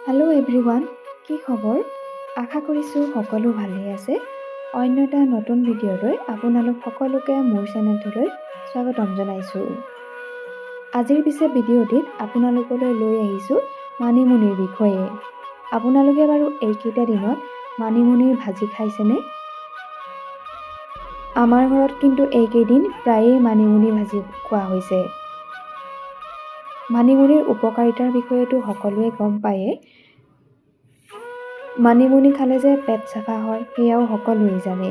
Hello' everyone, কি খবৰ? আশা কৰিছোঁ সকলো ভালেই আছে। অন্য এটা নতুন ভিডিঅ'লৈ আপোনালোক সকলোকে মোৰ চেনেলটোলৈ স্বাগতম জনাইছোঁ। আজিৰ পিছে ভিডিঅ'টিত আপোনালোকলৈ লৈ আহিছোঁ মানিমুনিৰ বিষয়ে। আপোনালোকে বাৰু এইকেইটা দিনত মানিমুনিৰ ভাজি খাইছেনে? আমাৰ ঘৰত কিন্তু এইকেইদিন প্ৰায়েই মানিমুনি ভাজি খোৱা হৈছে। মানিমুনিৰ উপকাৰিতাৰ বিষয়েতো সকলোৱে গম পায়েই। মানিমুনি খালে যে পেট চাফা হয়, সেয়াও সকলোৱেই জানে।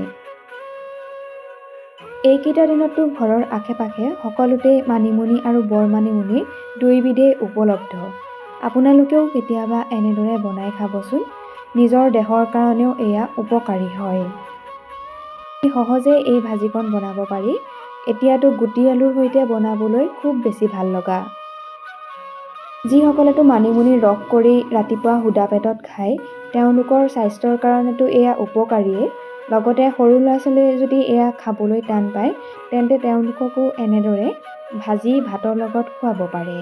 এইকেইটা দিনততো ঘৰৰ আশে পাশে সকলোতেই মানিমুনি আৰু বৰ মানিমুনি দুয়োবিধেই উপলব্ধ। আপোনালোকেও কেতিয়াবা এনেদৰে বনাই খাবচোন। নিজৰ দেহৰ কাৰণেও এয়া উপকাৰী হয়। সহজে এই ভাজিকণ বনাব পাৰি। এতিয়াতো গুটি আলুৰ সৈতে বনাবলৈ খুব বেছি ভাল লগা। যিসকলেতো মানিমুনি ৰস কৰি ৰাতিপুৱা সুদা পেটত খায়, তেওঁলোকৰ স্বাস্থ্যৰ কাৰণেতো এয়া উপকাৰীয়েই। লগতে সৰু ল'ৰা ছোৱালীয়ে যদি এয়া খাবলৈ টান পায়, তেন্তে তেওঁলোককো এনেদৰে ভাজি ভাতৰ লগত খুৱাব পাৰে।